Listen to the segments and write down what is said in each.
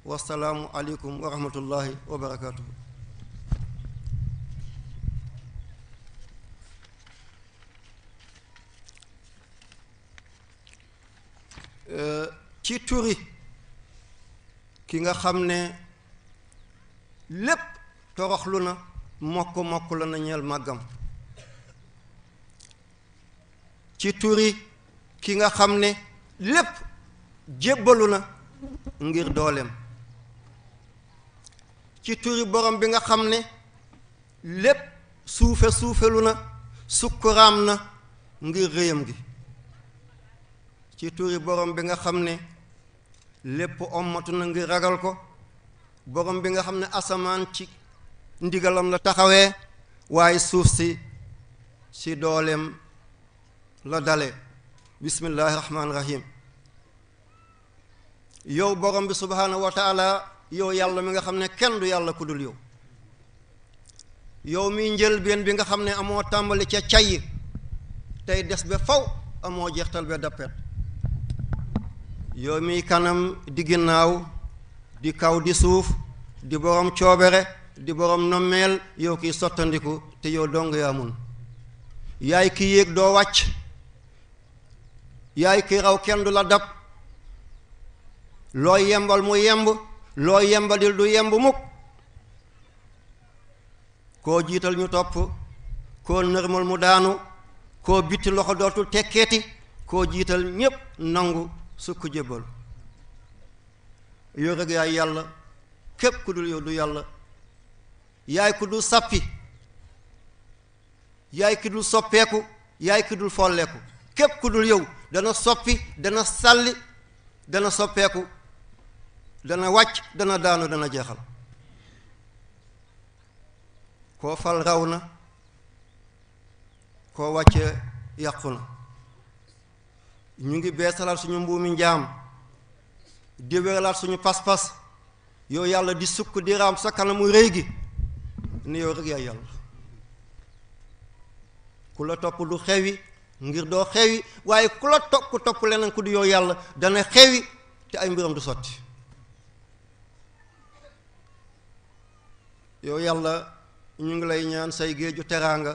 wassalaamu aleykum wa rahmatullahi wa barakatuhu. ci turi ki nga xam ne lépp toroxlu na mokk la na ñeel màggam, ci turi ki nga xam ne lépp jébbalu na ngir dooleem, ci turi borom bi nga xam ne lépp suufelu na sukkuraam na ngir réyam gi, ci turi borom bi nga xam ne lépp ommatu na ngir ragal ko, borom bi nga xam ne asamaan ci ndigalam la taxawee waaye suuf si dooleem la dale. bismillahi rahmaani rahim. yow borom bi subhaanahu wa taala, yow yàlla mi nga xam ne kenn du yàlla ku dul yow, yow mi njëlbeen bi nga xam ne amoo tàmbali ca cay tey des ba faw, amoo jeextal ba dappet, yow mi kanam di ginnaaw di kaw di suuf di borom coobere di borom nommeel, yow kiy sottandiku te yow dong yaa mun, yaay ki yéeg doo wàcc, yaay ki raw kenn du la dab, loo yembal mu yemb, loo yembadil du yemb mukk, koo jiital ñu topp, koo nërmal mu daanu, koo bitti loxo dootul tekkeeti, koo jiital ñépp nangu sukk jébbal. yow rek yaay yàlla, képp ku dul yow du yàlla, yaay ku dul sàppi, yaay ki dul soppeeku, yaay ki dul folleeku, képp ku dul yow dana soppi, dana sàlli, dana soppeeku, dana wàcc, dana daanu, dana jeexal. koo fal raw na, koo wàcce yàqu na. ñu ngi beesalaat suñu mbuumi njaam, di wéralaat suñu pas-pas, yow yàlla di sukk di raam sa kanamu rëy gi ni yow rek yaay yàlla. ku la topp du xewi ngir doo xewi, waaye ku la topp leneen ku di yow yàlla dana xewi te ay mbiram du sotti. yow yàlla ñu ngi lay ñaan say géeju teraanga,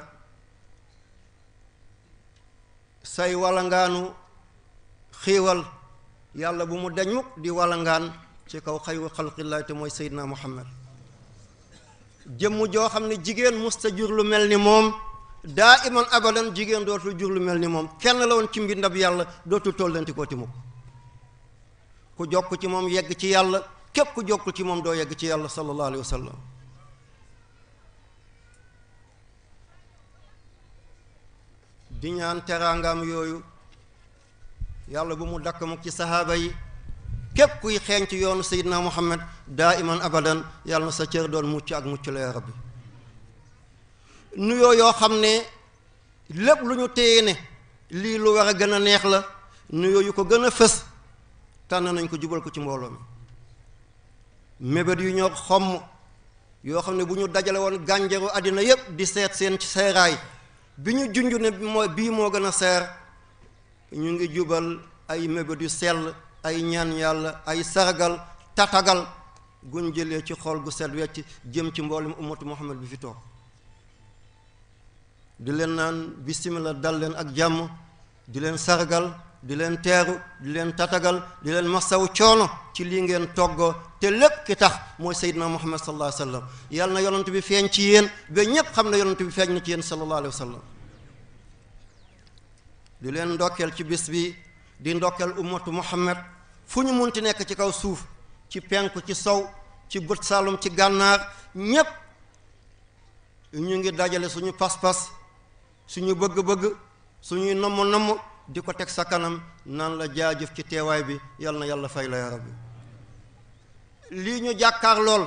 say walangaanu xiiwal yàlla bu mu dañ mukk di walangaan ci kaw xayru xalqillahi te mooy Seydina Muhammad, jëmm joo xam ne jigéen musta jur lu mel ni moom, daa iman abadan jigéen dootul jur lu mel ni moom, kenn la woon ci mbindab yàlla, dootul tollanti ko ti mukk. ku jokk ci moom yegg ci yàlla, képp ku jokkul ci moom doo yegg ci yàlla sallallahu alayhi wa sallam. di ñaan teraangaam yooyu yàlla bu mu dakk mukk ci sahaaba yi, képp kuy xeeñ ci yoonu Seydina Muhammad daa iman abadan, yàlla na sa cër doon mucc ak mucc la ya rabbi. nuyoo yoo xam ne lépp lu ñu téye ne lii lu war a gën a neex la, nuyoo yu ko gën a fës tànn nañ ko jubal ko ci mbooloo mi. mébét yu ñoo xomm yoo xam ne bu ñu dajale woon gànjaru àddina yépp di seet seen seeraay bi ñu junj ne bii moo gën a seer, ñu ngi jubal ay mébét yu sell, ay ñaan yàlla, ay sargal, tatagal guñ jëlee ci xol gu set wecc jëm ci mboolem ummatu Muhammad bi fi toog. di leen naan bismillah, dal leen ak jàmm, di leen sargal, di leen teeru, di leen tatagal, di leen masawu coono ci lii ngeen toggoo, te lépp ki tax mooy Seydina Muhammad sallallahu alayhi wa sallam. yàlla na yonent bi feeñ ci yéen ba ñépp xam ne yonent bi feeñ na ci yéen sallallahu alayhi wa sallam. di leen ndokkeel ci bis bi, di ndokkeel ummatu Muhammad fu ñu munti nekk ci kaw suuf, ci penku, ci sow, ci bët saalum, ci gànnaar, ñépp ñu ngi dajale suñu pas-pas, suñu bëgg-bëgg, suñuy nomm di ko teg sa kanam naan la jaajëf ci teewaay bi, yal na yàlla fay la ya rabbi. lii ñu jàkkaar lool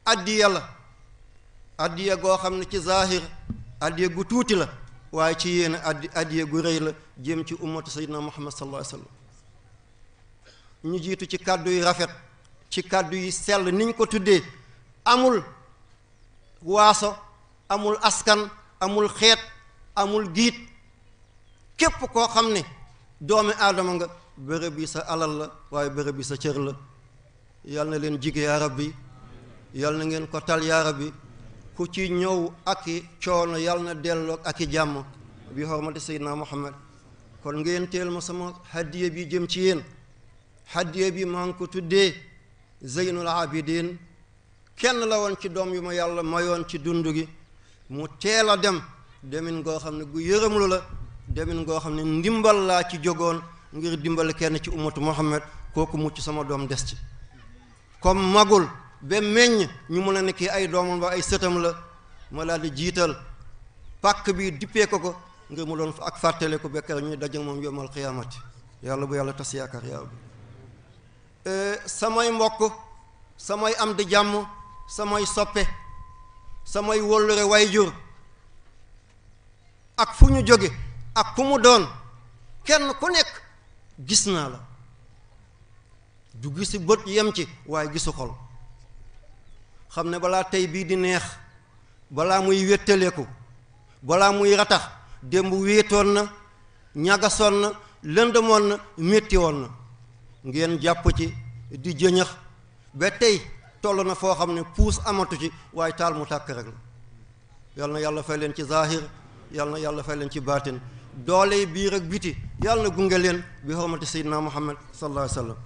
addiya la, addiya goo xam ne ci zahir addiya gu tuuti la, waaye ci yéen addiya gu rëy la jëm ci ummatu sayyidina Muhammad sallallahu alayhi wa sallam. ñu jiitu ci kàddu yu rafet, ci kàddu yi sell niñ ko tuddee, amul waaso, amul askan, amul xeet, amul giit, képp koo xam ne doomi aadama nga, bërëb bi sa alal la waaye bërëb bi sa cër la, yal na leen jige yaa rabbi yal na ngeen ko tal yaa rabbi ku ci ñëw ak i coono yal na delloog ak i jàmm bi hormati Seydina Muhammad kon ngeen teel ma sama hadiya bi jëm ci yéen hadiya bi maa ngi ko tuddee Zeynul Abidin kenn la woon ci doom yu ma yàlla mayoon ci dund gi mu teel a dem demin ngoo xam ne gu yërëmlu la demin ngoo xam ne ndimbal laa ci jógoon ngir dimbal kenn ci ummatu Muhammad kooku mucc sama doom des ci comme magul ba meññ ñu mën a ne kii ay doomam ba ay sëtam la ma daal di jiital pàkk bi dippee ko ngir mu doon ak fàttale ko bekkar ñuy daje moom yawmal qiyaamati yàlla bu yàlla tas yaakaar yàlla samay mbokk samay am di jàmm samay soppe samay wóllure wayjur ak fu ñu jóge ak ku mu doon kenn ku nekk gis naa la du gisi bët yem ci waaye gisu xol xam ne balaa tey bii di neex balaa muy wéttaleeku balaa muy ratax démb wéetoon na ñagasoon na lëndëmoon na métti woon na ngeen jàpp ci di jëñax ba tey toll na foo xam ne puus amatu ci waaye taal mu tàkk rek la yal na yàlla fay leen ci zahir yal na yàlla fay leen ci baatin doole biir ak biti yàlla na gunge leen bi hormati Seydina Muhammad sallallahu alayhi wa sallam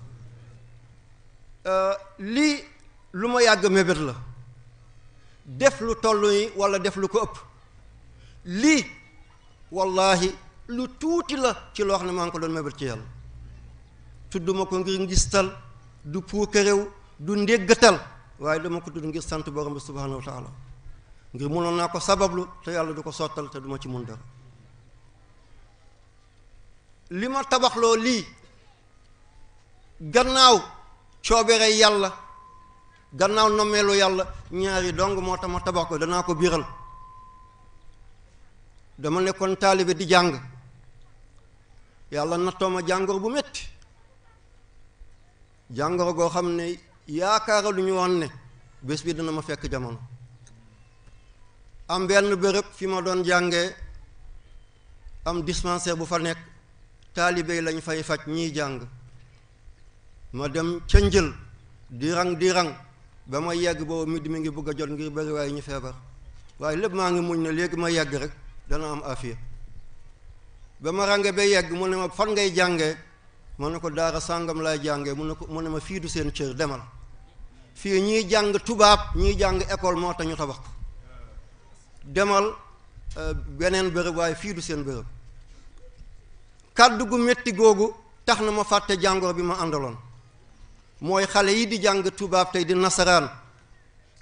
lii lu ma yàgg mébét la def lu toll yi wala def lu ko ëpp lii wallahi lu tuuti la ci loo xam ne maa ngi ko doon mébét ci yàlla tudduma ko ngir ngistal du puukarew du ndéggatal waaye dama ko tudd ngir sant borom bi subhanahu wa taala ngir mënoon naa ko sabablu te yàlla du ko sottal te duma ci mun dara li ma tabaxloo lii gannaaw coobere yàlla gannaaw nommeelu yàlla ñaari dong moo tax ma tabax ko danaa ko biral dama nekkoon taalibe di jàng yàlla nattoo ma jàngoro bu metti jàngoro goo xam ne yaakaara lu ñu woon ne bés bi dina ma fekk jamono am benn bërëb fi ma doon jàngee am dispensaire bu fa nekk taalibe yi lañ fay faj ñiy jàng ma dem ca njël di rang ba ma yegg boobu mi ngi bëgg a jot ngir bari waaye ñu feebar waaye lépp maa ngi muñ ne léegi ma yegg rek dana am afiya ba ma range ba yegg mu ne ma fan ngay jàngee ma ne ko daara sàngam laay jàngee mu ne ma fii du seen cër demal fii ñiy jàng tubaab ñiy jàng école moo tax ñu tabax ko demal beneen bërëb waaye fii du seen bërëb kàddu gu métti googu tax na ma fàtte jàngoro bi ma àndaloon mooy xale yi di jàng tubaab tey di nasaraan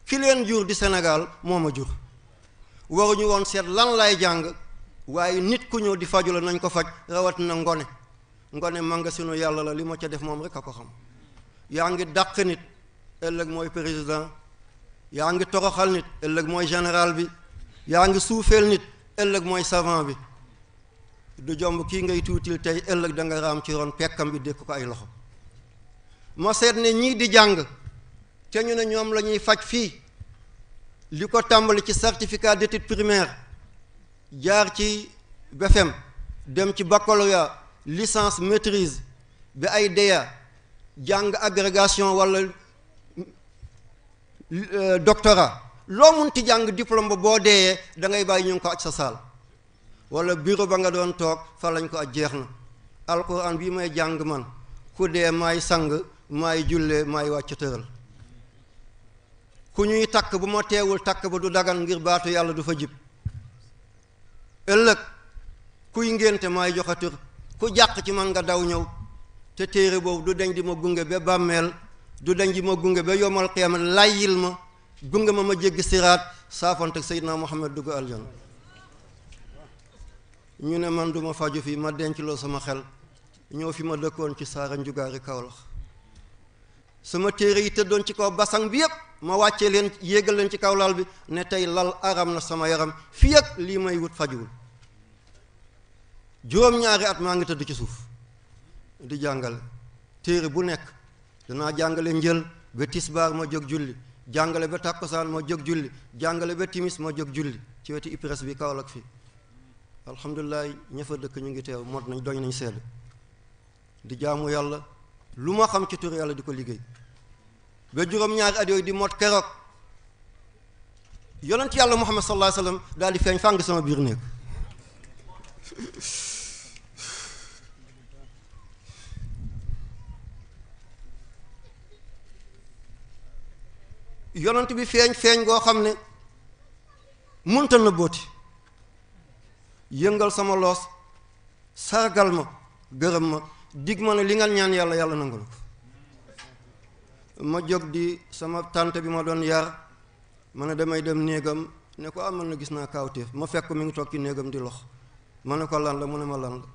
ki leen jur di Sénégal moo ma jur waruñu woon seet lan lay jàng waaye nit ku ñëw di faju la nañ ko faj rawatina ngone mangasinu yàlla la li ma ca def moom rek a ko xam yaa ngi dàq nit ëllëg mooy président yaa ngi toroxal nit ëllëg mooy général bi yaa ngi suufeel nit ëllëg mooy savant bi du jomb kii ngay tuutil tey ëllëg da nga raam ci ron pekkam bi dékk ko ay loxo ma seet ne ñii di jàng te ñu ne ñoom la ñuy faj fii li ko tàmbali ci certificat d'études primaires jaar ci BFEM dem ci baccalauréat licence maîtrise bi ay DEA jàng agrégation wala doctorat loo munti jàng diplôme ba boo deeyee da ngay bàyyi ñu ngi ko aj sa saal wala bureau ba nga doon toog fa lañ ko aj jeex na alquran bii may jàng man ku dee maay sang maay jullee maay wàcc tëral ku ñuy takk bu ma teewul takk ba du dagan ngir baatu yàlla du fa jib ëllëg kuy ngénte maay joxe tur ku jàq ci man nga daw ñëw te téere boobu du deñ di ma gunge ba bàmmeel du deñ di ma gunge ba yomal qiyaama layyil ma gunge ma jéggi siraat saafante Seydina Muhammad dugg aljana ñu ne man duma faju fii ma denc loo sama xel ñëw fi ma dëkkoon ci saara njugaari Kawlax sama téere yi tëddoon ci kaw basang bi yépp ma wàccee leen yéegal leen ci kaw lal bi ne tey lal aram na sama yaram fii ak lii may wut fajuwul juróom-ñaari at maa ngi tëdd ci suuf di jàngale téere bu nekk danaa jàngale njël ba tisbaar ma jóg julli jàngale ba tàkkusaan ma jóg julli jàngale ba timis ma jóg julli ci wetu IPRES bi Kaolack fii alhamdulilah ña fa dëkk ñu ngi teew mot nañ doñ nañ sedd di jaamu yàlla lu ma xam ci tur yàlla di ko liggéey ba juróom-ñaari at yooyu di mot keroog yonent yàlla Muhammad sallallahu alayhi wasallam daal di feeñ fàng sama biir néeg yonent bi feeñ goo xam ne munta na booti yëngal sama loos sargal ma gërëm ma dig ma ne li nga ñaan yàlla yàlla nangul ko ma jóg di sama tante bi ma doon yar ma ne damay dem néegam ne ko man na gis naa kaawteef ma fekk mi ngi toog ci néegam di lox ma ne ko lan la mu ne ma lan la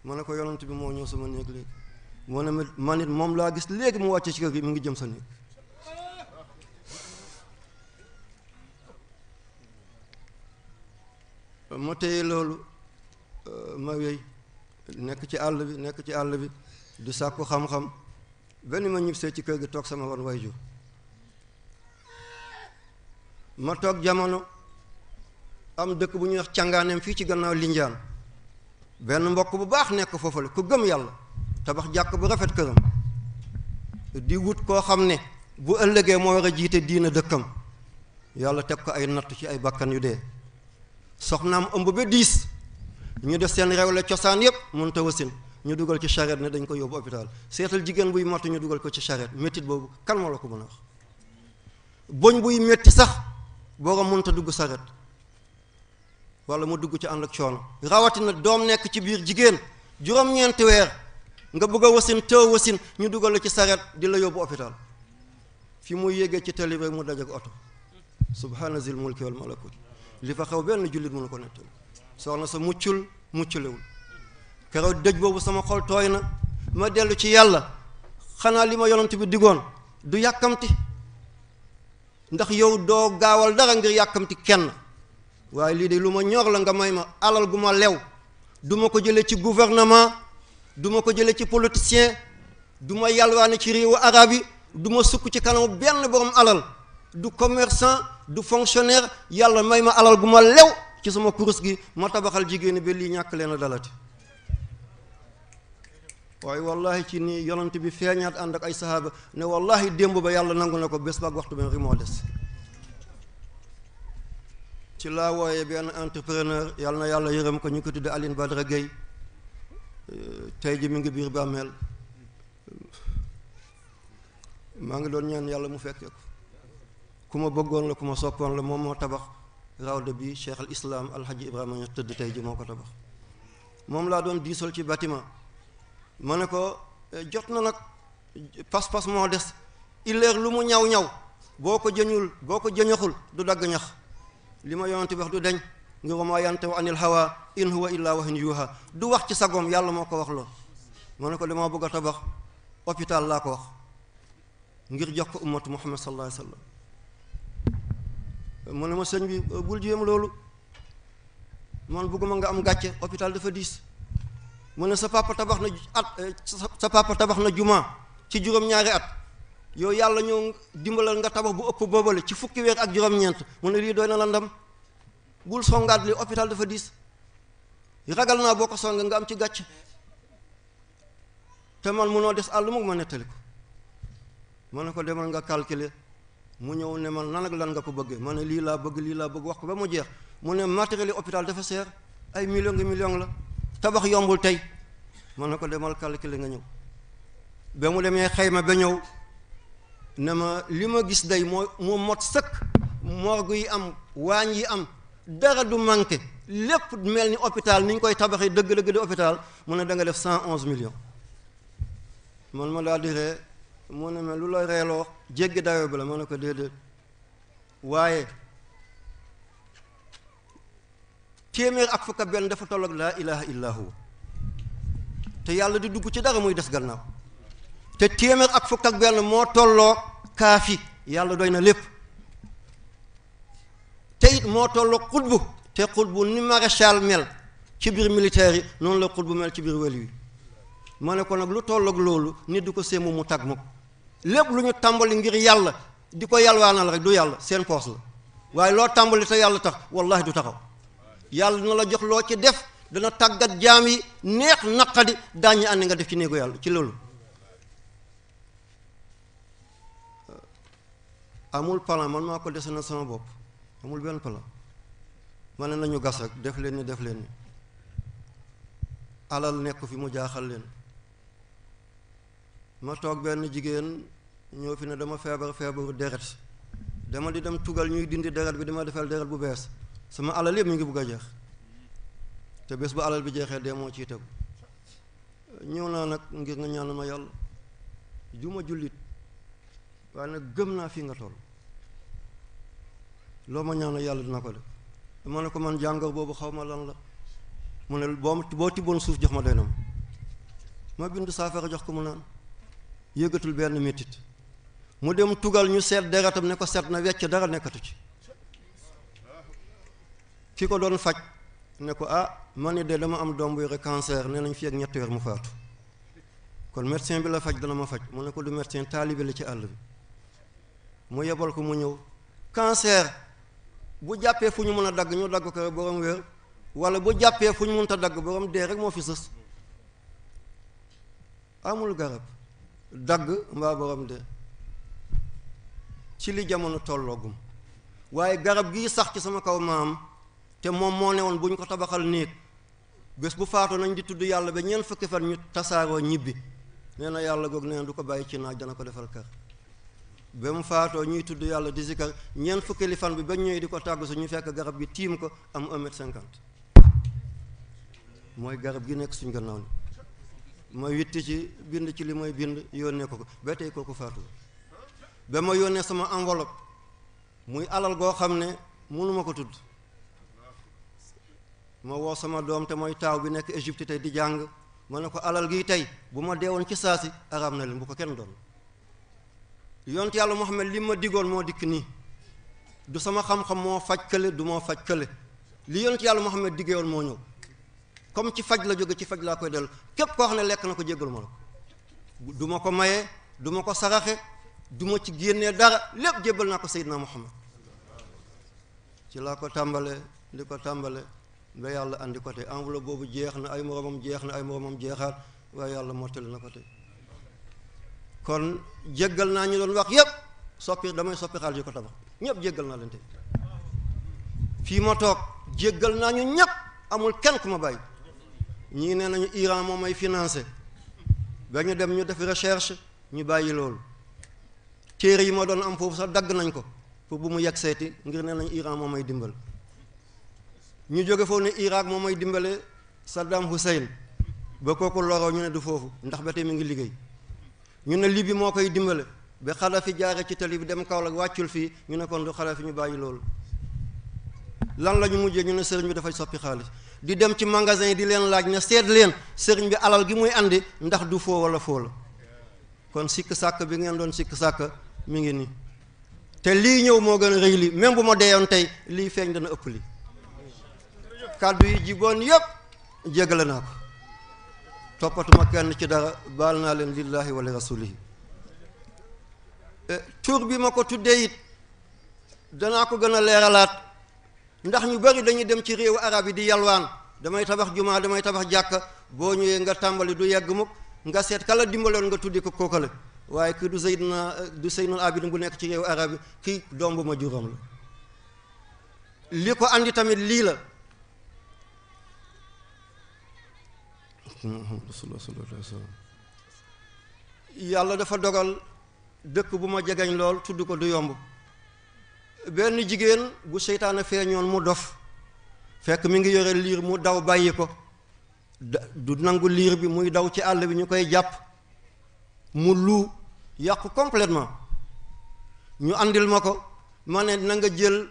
ma ne ko yonent bi moo ñëw sama néeg léegi moo ne ma nit moom laa gis léegi mu wàcce ci kër gi mi ngi jëm sa néeg ma téye loolu ma wéy nekk ci àll bi di sàkku xam-xam benn ma ñibbisee ci kër gi toog sama ron waajur ma toog jamono am dëkk bu ñuy wax càngaaneem fii ci gannaaw Linjaan benn mbokk bu baax nekk foofale ku gëm yàlla tabax jàkk bu rafet këram di wut koo xam ne bu ëllëgee moo war a jiite diina dëkkam yàlla teg ko ay natt ci ay bakkan yu dee soxnaam ëmb ba 10 ñu def seen rewle cosaan yépp mun ta wasin ñu dugal ci charrette ne dañ ko yóbbu hôpital seetal jigéen buy matu ñu dugal ko ci charrette méttit boobu kan moo la ko mën a wax boñ buy métti sax borom mun ta dugg charrette wala mu dugg ci ànd ak coono rawatina doom nekk ci biir jigéen juróom-ñeenti weer nga bëgg a wasin teew wasin ñu dugal la ci charrette di la yóbbu hôpital fi muy yéegee ci tali rek mu dajak oto subhaana zil mulki wal malakut li fa xew benn jullit mënu ko nettali soxna sa muccalewul keroog dëj boobu sama xol tooy na ma dellu ci yàlla xanaa li ma yonent bi digoon du yàkkamti ndax yow doo gaawal dara ngir yàkkamti kenn waaye lii de lu ma ñor la nga may ma alal gu ma lew du ma ko jëlee ci gouvernement du ma ko jëlee ci politicien du ma yalwaane ci réewu arab yi du ma sukk ci kanamu benn borom alal du commerçant du fonctionnaire yàlla may ma alal gu ma lew ci sama kurus gi ma tabaxal jigéen ba lii ñàkk leen a dalati waaye wallahi ci ni yonent bi feeñaat ànd ak ay sahaaba ne wallahi démb ba yàlla nangu na ko bés ba ak waxtu ba moo des ci laa wooyee benn entrepreneur yàlla na yàlla yërëm ko ñu ko tudde Aline Badara Gueye tey ji mi ngi biir bàmmeel maa ngi doon ñaan yàlla mu fekkee ko ku ma bëggoon la ku ma soppoon la moom moo tabax rawda bi cheikh al islam alhaji Ibrahima ñu tëdd tey ji moo ko tabax moom laa doon diisal ci bâtiment ma ne ko jot na nag pas-pas moo des illeer lu mu ñaw boo ko jëñaxul du dagg ñax li ma yonent wax du deñ ngir wa maa yantiqu anil hawa in huwa illa wahyun yuha du wax ci sagoom yàlla moo ko wax loo ma ne ko damaa bëgg a tabax hôpital laa ko wax ngir jox ko ummatu muhammad sallallahu alayhi wasallam mu ne ma sëñ bi bul jéem loolu man bëgguma nga am gàcce hôpital dafa diis mu ne sa papa tabax na juma ci juróom-ñaari at yow yàlla ñëw dimbalal nga tabax bu ëpp boobale ci fukki weer ak juróom-ñeent mu ne lii doy na la ndam bul songaat li hôpital dafa diis ragal naa boo ko songa nga am ci gàcce te man munoo des àll mu ma nettali ko ma ne ko demal nga calculer mu ñëw ne man nan ak lan nga ko bëggee ma ne lii laa bëgg wax ko ba mu jeex mu ne matériel yi hôpital dafa seer ay million la tabax yombul tey ma ne ko demal calculer nga ñëw ba mu demee xayma ba ñëw ne ma li ma gis day moo mot sëkk morgue yi am waañ yi am dara du manqué lépp mel ni hôpital ni ñu koy tabaxee dëgg-dëgg di hôpital mu ne da nga def 111 millions man ma daal di ree mu ne ma lu la reeloo jéggi dayoo bi la ma ne ko déedéet waaye téeméer ak fukk ak benn dafa tolloog laa ilaha illa huwa te yàlla di dugg ci dara muy des gannaaw te téeméer ak fukk ak benn moo tolloo kaafi yàlla doy na lépp te it moo tolloo xutbu te xutbu ni maréchal mel ci biir militaire yi noonu la xutbu mel ci biir weli wi ma ne ko nag lu tolloog loolu nit du ko séemu mu tag mukk lépp lu ñu tàmbali ngir yàlla di ko yàlwaanal rek du yàlla seen poos la waaye loo tàmbali te yàlla tax wallahi du taxaw yàlla dina la jox loo ci def dana tàggat jaam yi neex naqadi daañu ànd nga def ci néegu yàlla ci loolu amul plan, man maa ko dese na sama bopp amul benn plan. ma ne nañu gas rek def leen ni alal nekk fi mu jaaxal leen. ma toog benn jigéen ñoo fi ne dama feebaru deret dama di dem tugal ñuy dindi deret bi dama defal deret bu bees sama alal yëpp mi ngi bugg a jeex te bés bu alal bi jeexee dee moo ciy tegu. ñëw naa nag ngir nga ñaan ma yàlla juma jullit waaye nag gëm naa fii nga toll loo ma ñaan yàlla dina ko def. ma ne ko man jàngor boobu xaw ma lan la mu ne boo tibboon suuf jox ma doy na ma bind saafara jox ko mu naan yëgatul benn métit mu dem tugal ñu seet deretam ne ko seet na wecc dara nekkatu ci. ki ko doon faj ne ko man ni de dama am doom bu yore cancer nee nañ fi ak ñetti weer mu faatu kon médecin bi la faj dana ma faj mu ne ko du médecin taalibe la ci àll bi mu yebal ko mu ñëw. cancer bu jàppee fu ñu mën a dagg ñu dagg ko borom wér wala bu jàppee fu ñu mënta dagg borom dee rek moo fi sës amul garab dagg mbaa borom dee ci li jamono tolloogum waaye garab gii sax ci sama kaw maam te moom moo ne woon bu ñu ko tabaxal néeg bés bu faatoo nañ di tudd yàlla ba ñeent fukki fan ñu tasaaroo ñibbi nee na yàlla goog nee na du ko bàyyi ci naaj dana ko defal kër ba mu faatoo ñuy tudd yàlla di zikar ñeent fukki li fan bi ba ñëwee di ko tàggu su ñu fekk garab gi tiim ko am 1,50 m mooy garab gi nekk suñ gannaaw ni ma witti ci bind ci li mooy bind yónnee ko ba tey kooku faatu ba ma yónnee sama enveloppe muy alal goo xam ne mënuma ko tudd ma woo sama doom te mooy taaw bi nekk Égypte tey di jàng ma ne ko alal gi tey bu ma deewoon ci saasi araam na leen bu ko kenn doon yonent yàlla Muhammad li ma digoon moo dikk nii du sama xam-xam moo faj kële du moo faj kële li yonent yàlla Muhammad diggeewoon moo ñëw comme ci faj la jóge ci faj laa koy dellu képp koo xam ne lekk na ko jéggalu ma la ko du ma ko maye du ma ko saraxe du ma ci génnee dara lépp jébbal naa ko Seydina Muhammad ci laa ko tàmbale di ko tàmbale ba yàlla andi ko tey enveloppe boobu jeex na ay moromam jeex na ay moromam jeexaat waaye yàlla mottali na ko tey kon jéggal naa ñu doon wax yépp damay soppi xaalis yi ko tabax ñépp jéggal naa leen tey fii ma toog jéggal naa ñu ñépp amul kenn ku ma bàyyi ñii nee nañu Iran moom may financé ba ñu dem ñu def recherche ñu bàyyi loolu téere yi ma doon am foofu sax dagg nañ ko pour bu mu yegg seeti ngir nee nañu Iran moom may dimbal ñu jóge foofu ne Irak moom may dimbale Saddam Hussein ba kooku loroo ñu ne du foofu ndax ba tey mi ngi liggéey ñu ne Libye moo koy dimbale ba Kadhafi jaare ci tali bi dem Kaolack wàccul fii ñu ne kon du Kadhafi ñu bàyyi loolu lan la ñu mujjee ñu ne sëriñ bi dafay soppi xaalis di dem ci magasin yi di leen laaj ne seet leen sëriñ bi alal gi muy andi ndax du foo wala foo la kon sikk sàkk bi ngeen doon sikk sàkk mi ngi nii te lii ñëw moo gën a rëy lii même bu ma deeyoon tey lii feeñ dana ëpp li kàddu yi jiboon yépp jéggale naa ko toppatuma kenn ci dara baal naa leen lillahi wa li rasulihi tur bi ma ko tuddee it danaa ko gën a leeralaat ndax ñu bari dañuy dem ci réewu arab yi di yalwaan damay tabax jumaa damay tabax jàkka boo ñëwee nga tàmbali du yegg mukk nga seet kala dimbaloon nga tuddi ko kookale waaye kii du Seydina Abidin bu nekk ci réewu arab yi kii doom bu ma juróom la li ko andi tamit lii la yàlla dafa dogal dëkk bu ma jegeñ lool tudd ko du yomb benn jigéen bu seytaane feeñoon mu dof fekk mi ngi yore liir mu daw bàyyi ko du nangu liir bi muy daw ci àll bi ñu koy jàpp mu lu yàqu complètement ñu andil ma ko ma ne na nga jël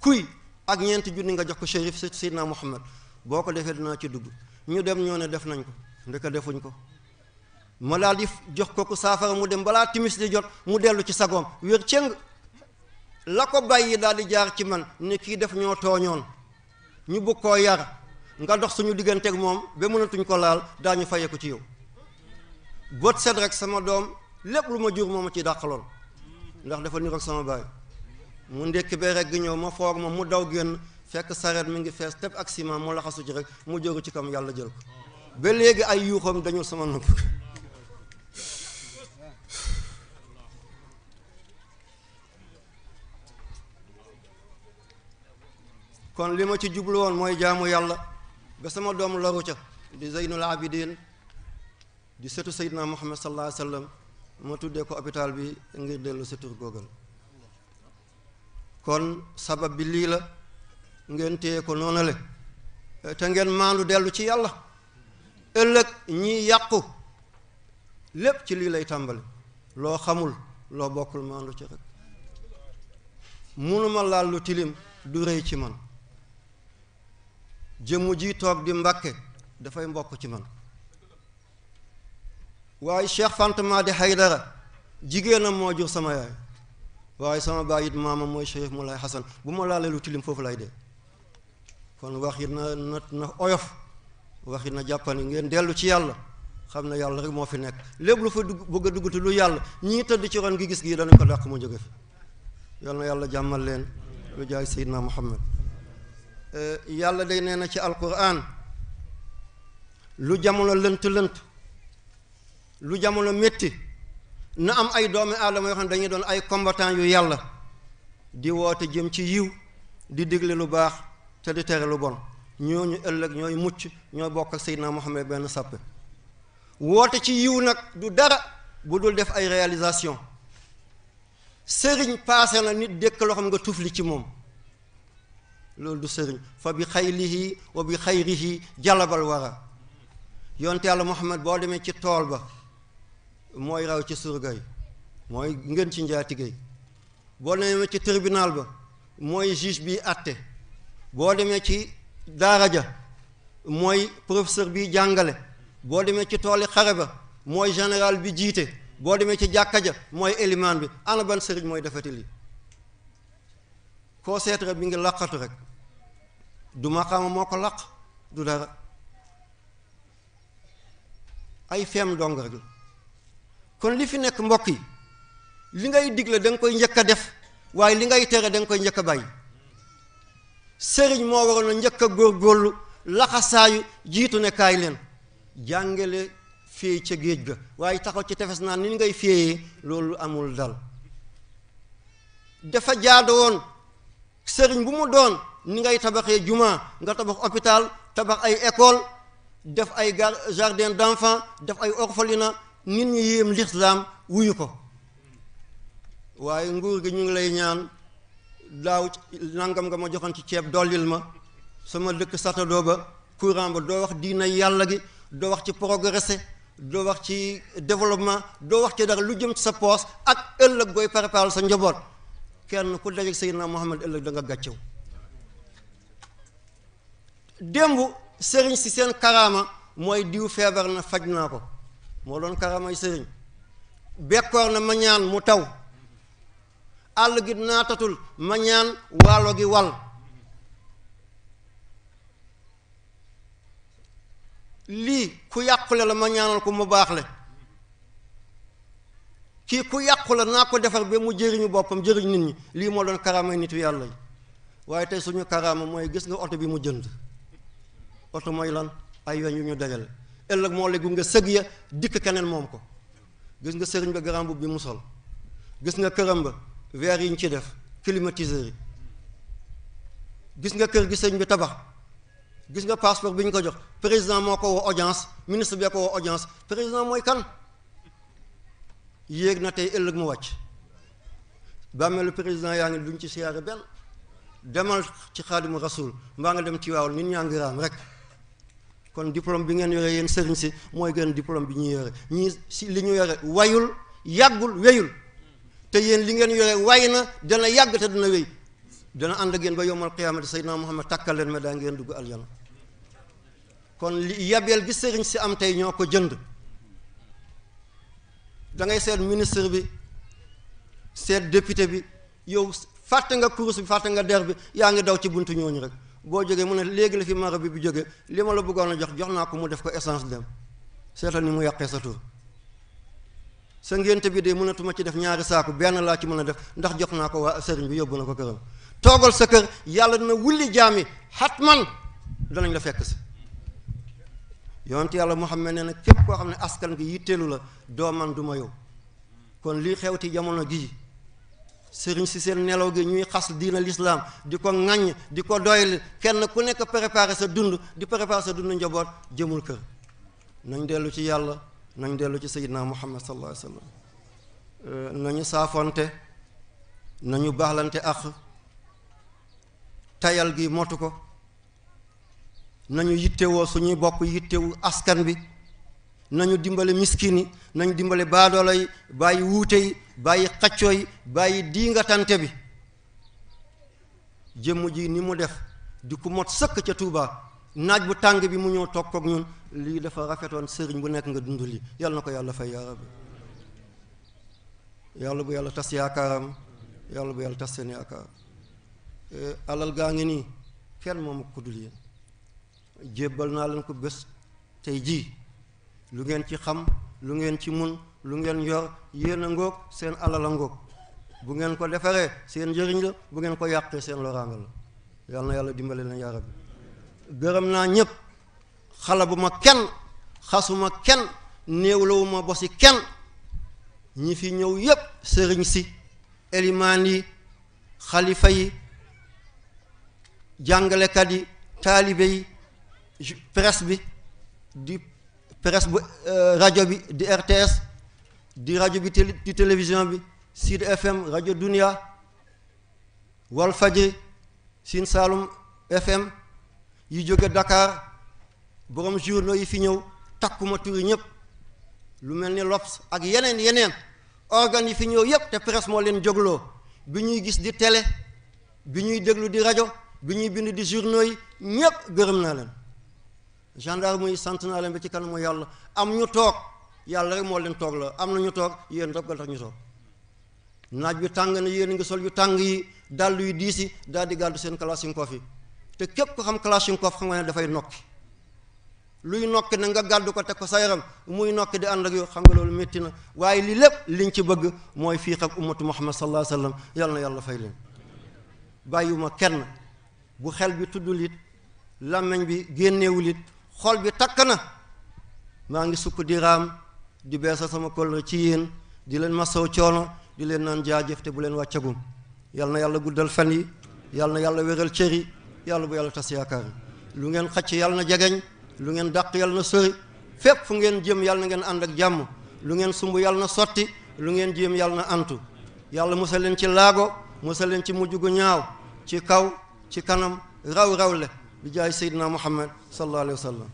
kuy ak ñeenti junni nga jox ko shérif Seydina Muhammad boo ko defee dinaa ci dugg ñu dem ñoo ne def nañ ko ndeka defuñ ko ma daal di jox ko ku saafara mu dem balaa timis di jot mu dellu ci sagoom wér cëng la ko bàyyi daal di jaar ci man ne kii def ñoo tooñoon ñu bëgg koo yar nga dox suñu digganteeg moom ba mënatuñ ko laal daañu fayee ko ci yow bët set rek sama doom lépp lu ma jur moo ma ci dàqaloon ndax dafa niroog sama baay mu ndekki ba rek gi ñëw ma foog ma mu daw génn fekk sareet mi ngi fees tepp ak ciment mu laxasu ci rek mu jógu ci kam yàlla jël ko ba léegi ay yuuxam dañul sama nopp kon li ma ci jublu woon mooy jaamu yàlla ba sama doom loru ca di Zeynul Abidin di sëtu Seydina Muhammad sallallahu alayhi wa sallam ma tuddee ko hôpital bi ngir dellu sa tur googal kon sabab bi lii la ngeen téye ko noonale te ngeen maandu dellu ci yàlla ëllëg ñi yàqu lépp ci lii lay tàmbali loo xamul loo bokkul maandu ci rek munuma laal lu tilim du rëy ci man jëmm ji toog di Mbàkke dafay mbokk ci man waaye Cheikh Fanta Madi Haydara jigéenam moo jur sama yaay waaye sama baay it maama mooy Chérif Moulay Hassan bu ma laalee lu tilim foofu lay dee kon wax it na oyof wax it na jàppani ngeen dellu ci yàlla xam ne yàlla rek moo fi nekk lépp lu fa dugg bëgg a dugg lu yàlla ñii tëdd ci ron gi gis gi danañ ko dàq mu jóge fi yal na yàlla jàmmal leen lu jaay Seydina Muhammad yàlla day nee na ci alquran lu jamono lënt lu jamono métti na am ay doomi aadama yoo xam ne dañuy doon ay combattant yu yàlla di woote jëm ci yiw di digle lu baax te di tere lu bon ñooñu ëllëg ñooy mucc ñooy bokk ak Seydina Muhammad benn sàppe woote ci yiw nag du dara bu dul def ay réalisation sëriñ paase na nit dëkk loo xam nga tufli ci moom loolu du sëriñ fa bi xaylihi wa bi xayrihi jalabal wara yonte yàlla Muhammad boo demee ci tool ba mooy raw ci surga yi mooy ngeen ci njaatige yi boo demee ci tribunal ba mooy juge bi àtte boo demee ci daara ja mooy professeur bi jàngale boo demee ci tooli xare ba mooy général bi jiite boo demee ci jàkka ja mooy élimaan bi ana ban sëriñ mooy defati lii koo seet rek bi ngi laqatu rek du maqaama moo ko laq du dara ay feem dong rek la kon li fi nekk mbokk yi li ngay digle da nga koy njëkk a def waaye li ngay tere da nga koy njëkk a bàyyi sëriñ moo waroon a njëkk a góorgóorlu laxasaayu jiitu ne kaay leen jàngale féey ca géej ga waaye taxaw ci tefes naan ni ngay féeyee loolu amul dal dafa jaado woon sëriñ bu mu doon ni ngay tabaxee jumaa nga tabax hôpital tabax ay école def ay jardin d'enfants def ay orphelinat nit ñi yéem l'islam wuyu ko waaye nguur gi ñu ngi lay ñaan daaw nangam nga ma joxoon ci ceeb dollil ma sama dëkk satadoo ba courant ba doo wax diina yàlla gi doo wax ci progressé doo wax ci développement doo wax ci dara lu jëm ci sa poos ak ëllëg booy préparer sa njaboot kenn ku dajeek Seydina Muhammad ëllëg da nga gàccew démb sëriñ si seen karaama mooy diw feebar na faj naa ko moo doon karaamay sëriñ bekkoor na ma ñaan mu taw àll gi naatatul ma ñaan waalo gi wal lii ku yàqule la ma ñaanal ko mu baax le kii ku yàqule naa ko defar ba mu jëriñu boppam jëriñ nit ñi lii moo doon karaamay nitu yàlla yi waaye tey suñu karaama mooy gis nga oto bi mu jënd oto mooy lan ay weñ yu ñu dajale ëllëg moo léegi nga sëg ya dikk keneen moom ko gis nga sëriñ ba grand boubou bi mu sol gis nga këram ba verre yi ñu ci def climatiseur yi gis nga kër gi sëriñ bi tabax gis nga passeport bi ñu ko jox président moo ko woo audience ministre bi ko woo audience président mooy kan yéeg na tey ëllëg mu wàcc bàmmeelu président yaa ngi duñ ci siyaare benn demal ci xaadimu rasul mbaa nga dem ci waaw nit ñaa ngi raam rek kon diplôme bi ngeen yore yéen sëriñ si mooy gën diplôme bi ñuy yore ñii si li ñu yore wayul yàggul weyul te yéen li ngeen yore way na dana yàgg te dana wéy dana ànd ak yéen ba yowmal qiyaamati Seydina Muhammad takkal leen ma daa ngeen dugg aljana kon li yabeel gi sëriñ si am tey ñoo ko jënd da ngay seet ministre bi seet député bi yow fàtte nga kurus bi fàtte nga der bi yaa ngi daw ci buntu ñooñu rek boo jógee mu ne léegi la fi mara bi jógee li ma la bëggoon a jox naa ko mu def ko essence dem seetal ni mu yàqee sa tur sa ngénte bi de mënatuma ci def ñaari saaku benn laa ci mën a def ndax jox naa ko waa sëriñ bi yóbbu na ko këram toogal sa kër yàlla dina wulli jaami xatman danañ la fekk si yonent yàlla Muhammad nee na képp koo xam ne askan gi yitteelu la doo man du ma yow kon lii xewti jamono gii sëriñ si seen nelaw gi ñuy xas diina l'islam di ko ŋaññ di ko doyli kenn ku nekk préparer sa dund di préparer sa dund njaboot jëmul kër. nañ dellu ci yàlla, nañ dellu ci sayyidina Muhammad sallallahu alayhi wasallam. nañu saafonte, nañu baaxlante ak tayal gi motu ko, nañu yittewoo suñuy bokk, yittewu askan bi, nañu dimbale miskin yi, nañu dimbale baadoola yi, bàyyi wuute yi, bàyyi xaccoo yi, bàyyi diingatante bi. jëmm ji ni mu def di ku mot sëkk ca Tuuba naaj bu tàng bi mu ñëw toog kook ñun, lii dafa rafetoon. sëriñ bu nekk nga dund lii, yàlla na ko yàlla fay yaa rabbi. yàlla bu yàlla tas yaakaaram, yàlla bu yàlla tas seen yaakaar. alal gaa ngi nii kenn moomu ko dul yéen, jébbal naa leen ko bés tey jii. lu ngeen ci xam, lu ngeen ci mun, lu ngeen yor, yéen a ngoog, seen alal a ngoog. bu ngeen ko defaree seen njëriñ la, bu ngeen ko yàqee seen loraanga la. yàlla na yàlla dimbale leen yaa rabbi. gërëm naa ñëpp, xala bu ma kenn, xasuma kenn, néewlawuma bosi kenn. ñi fi ñëw yépp, sëriñ si, elimaan yi, xalifa yi, jàngalekat yi, taalibe yi, presse bi, di presse bu rajo bi di RTS, di rajo bi di télévision bi, Sud FM, rajo Dunia, Wal Fajri, Sine Saalum FM, yi jóge Dakar, borom journaux yi fi ñëw, takkuma turi ñëpp, lu mel ni L'Obs ak yeneen organes yi fi ñëw yépp te presse moo leen jógloo, bi ñuy gis di télé, bi ñuy déglu di rajo, bi ñuy bind di journaux yi, ñépp gërëm naa leen. gendarme yi sant naa leen ba ci kanamu yàlla. am ñu toog, yàlla rek moo leen toog la, am na ñu toog, yéen rek tax ñu toog. naaj bi tàng na, yéen ngi sol yu tàng yi, dàll yu diis yi, daal di gàddu seen kalachnikov yi. te képp ko xam kalachnikov xam nga ne dafay nokki. luy nokki na nga gàddu ko teg ko sa yaram, muy nokki di ànd ak yow, xam nga loolu métti na. waaye li lépp liñ ci bëgg mooy fii ak ummatu Muhammad sallallahu alayhi wa sallam. yàlla na yàlla fay leen. bàyyiwuma kenn, bu xel bi tuddul it, làmmiñ bi génnewul it, xol bi takk na. maa ngi sukk di raam di beesa sama kóllëre ci yéen, di leen masaw coono, di leen naan jaajëf te bu leen wàccagum. yàlla na yàlla guddal fan yi, yàlla na yàlla wéral cër yi, yàlla bu yàlla tas yaakaar yi. lu ngeen xacc yàlla na jegeñ, lu ngeen dàq yàlla na sori, fépp fu ngeen jëm yàlla na ngeen ànd ak jàmm, lu ngeen sumb yàlla na sotti, lu ngeen jéem yàlla na antu. yàlla musal leen ci laago, musal leen ci mujj gu ñaaw, ci kaw ci kanam, rawle bi jaay Seydina Muhammad sallallahu alayhi wa sallam.